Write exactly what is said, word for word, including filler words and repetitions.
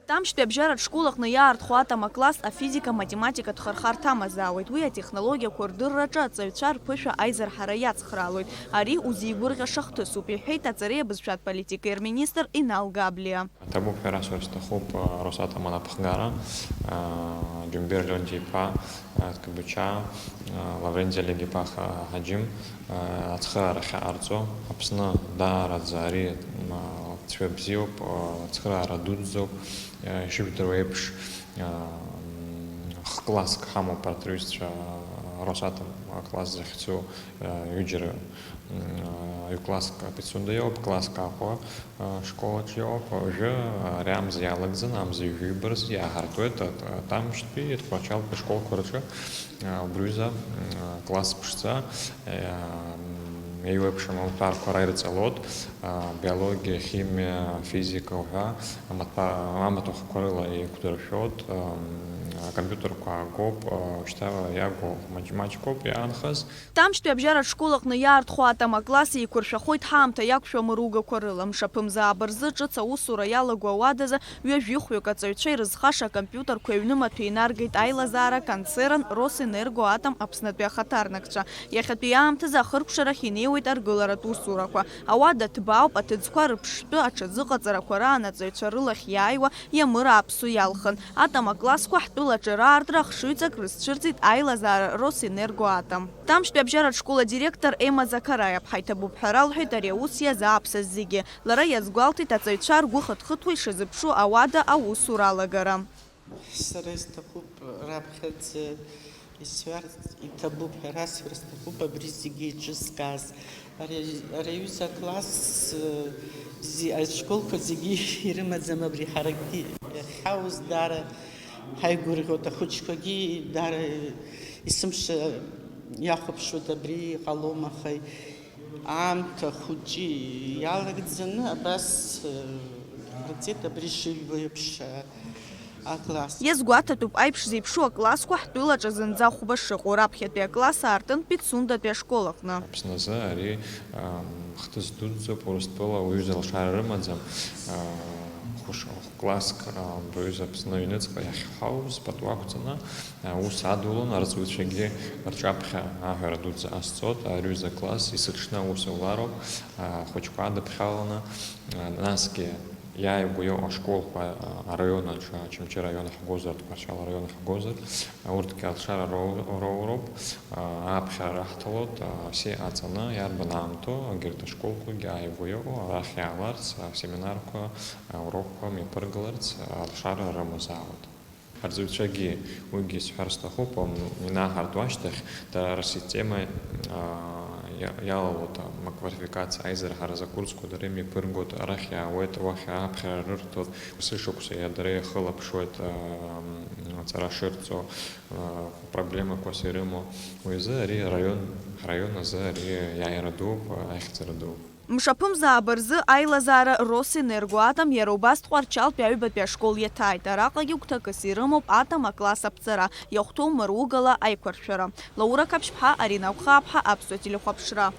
Тамшьтәи абжьаратә школ аҟны иаартхо атом акласс афизика-математикатә хырхарҭа амазаауеит. Уи атехнологиақәа рдырраҿы аҵаҩцәа рԥышәа аизырҳара иацхраалоит. Ари узеигәырӷьаша хҭысуп, иҳәеит аҵареи абызшәатә политикеи рминистр Инал Габлиа. Ҭабуп ҳәа расҳәар сҭахуп, а, Росатом анапхгара, а, Џьумбер Леонти-иԥа, а, Ткабыча, а, Лавренти Олег-иԥа Ха-, Ҳаџьым, а, ацхыраара ахьаҟарҵо. Аԥсны даараӡа ари, м, а, цәгьа бзиоуп, а, ацхыраара дуӡӡоуп, а, ишыжәдыруа еиԥш, а, м, х-класск ҳамоуп арҭ рҩызцәа, а, Росатом акласс захьӡу, а, ҩыџьара, м, а, ҩ-класск Пицунда иоуп, класск Аҟәа, а, школаҿ иоуп. Уажәы, а, ари амза иалагӡаны, амза ҩажәи ҩба рзы иааҳартуеит, а, а, Тамшьтәи, Тҟәарчалтәи ашколқәа рҿы, а, убри аҩыза, м, а, класс ԥшӡа, а, м, еиуеиԥшым амаҭәарқәа ара ирҵалоит, а, биологиа, химиа, физика уҳәа, амаҭәа-, амаҭәахәқәа рыла еиқәдыршәоит, а, м, акомпиутерқәа аагоуп, а, шьҭа иагу маҷ-, маҷқәоуп иаанхаз. Тамшьтәи абжьаратә школ аҟны иаартхо атом акласс еиқәыршәахоит ҳаамҭа иақәшәо амыругақәа рыла. Мшаԥымзаап рзы ҿыц аусура иалаго ауадазы ҩажәихәҩык аҵаҩцәа ирызхаша акомпиутерқәа аҩнымаҭәа инаргеит аилазаара аконцерн Росэнерго Атом Аԥснытәи ахаҭарнакцәа. Иахьатәи аамҭазы ахыркәшарахь инеиуеит аргыларатә усурақәа. Ауада ҭбаауп, аҭыӡқәа рыԥштәы аҽазыҟаҵарақәа раан аҵаҩцәа рылахь иааиуа иамыра аԥсу иалхын. Атом аклассқәа ҳтәылаҿы раартра ахшыҩҵак рызцәырҵит аилазаара Росэнерго Атом. Тамшьтәи абжьаратә школ адиректор Ема Закараиаԥҳа иҭабуп ҳәа ралҳәеит ари аус иазы ааԥсаз зегьы. Лара иазгәалҭеит аҵаҩцәа ргәы хыҭхыҭуа ишазыԥшу ауада аусура алагара. Сара исҭахуп раԥхьаӡа исҳәарц, иҭабуп ҳәа расҳәар сҭахуп абри зегьы еиҿызкааз. Ари, ари аҩыза акласс, э, зи-, ашколқәа зегьы ирымаӡам абри ҳаракгьы. Иахьҳауз даара ҳаигәырӷьоит, ахәыҷқәагьы даара есымша иахәаԥшуеит, абри иҟалом, аха аамҭа хәыҷы иалагӡаны абас, э, ҟарҵеит абри шыжәбо еиԥш, э, акласс. Иазгәаҭатәуп, аиԥш зеиԥшу аклассқәа ҳтәылаҿы зынӡа хәба шыҟоу раԥхьатәи акласс аартын Пицундатәи ашкол аҟны. Аԥсны азы ари, ам, хҭыс дуӡӡоуп, Урыстәыла уаҩы залшара рымаӡам, а, хәыш-, класск, а, баҩыза Аԥсны аҩныҵҟа иахьҳауз пату ақәҵаны, а, аус адулон, арҵаҩцәагьы рҿаԥхьа аҳәара дуӡӡа ҟасҵоит, ари аҩыза акласс есыҽны аус аулароуп, а, ахәыҷқәа адыԥхьаланы, а, насгьы иааигәа иҟоу ашколқәа, а, араион аҿы, Очамчы араион ҳгозар, Тҟәарчал араион ҳгозар, а, урҭгьы алшара роу-, роуроуп, а, ааԥхьара раҳҭалоит, а, все аҵаны, иарбан аамҭоу, егьырҭ ашколқәагьы ааигәа иҟоу, арахь иааларц, асеминарқәа, аурокқәа мҩаԥыргаларц, а, алшара рымазаауеит. Арҵаҩцәагьы, уигьы сҳәар сҭахуп, ам, инаҳарту ашьҭахь, дара рсистема, а, иа-, иалалоит, ам, аквалификациа аизырҳара закурсқәа дара имҩаԥыргоит, арахь иаауеит, уахь ааԥхьара рырҭоит, есышықәса иа-, дара иахылаԥшуеит, ам, аҵара шырҵо, а, проблемақәас ирымоу. Уи азы ари араион, ҳраион азы ари иааира дууп, аихьӡара дууп. Мшаԥымзаап рзы аилазаара Росэнерго Атом иара убас Тҟәарчалтәи аҩбатәи ашкол иаҭааит. Араҟагьы гәҭакыс ирымоуп атом акласс аԥҵара, иахәҭоу мыругала аиқәыршәара. Лаура Қаԥшьԥҳа, Арина Агәхааԥҳа, Аԥсуа телехәаԥшра.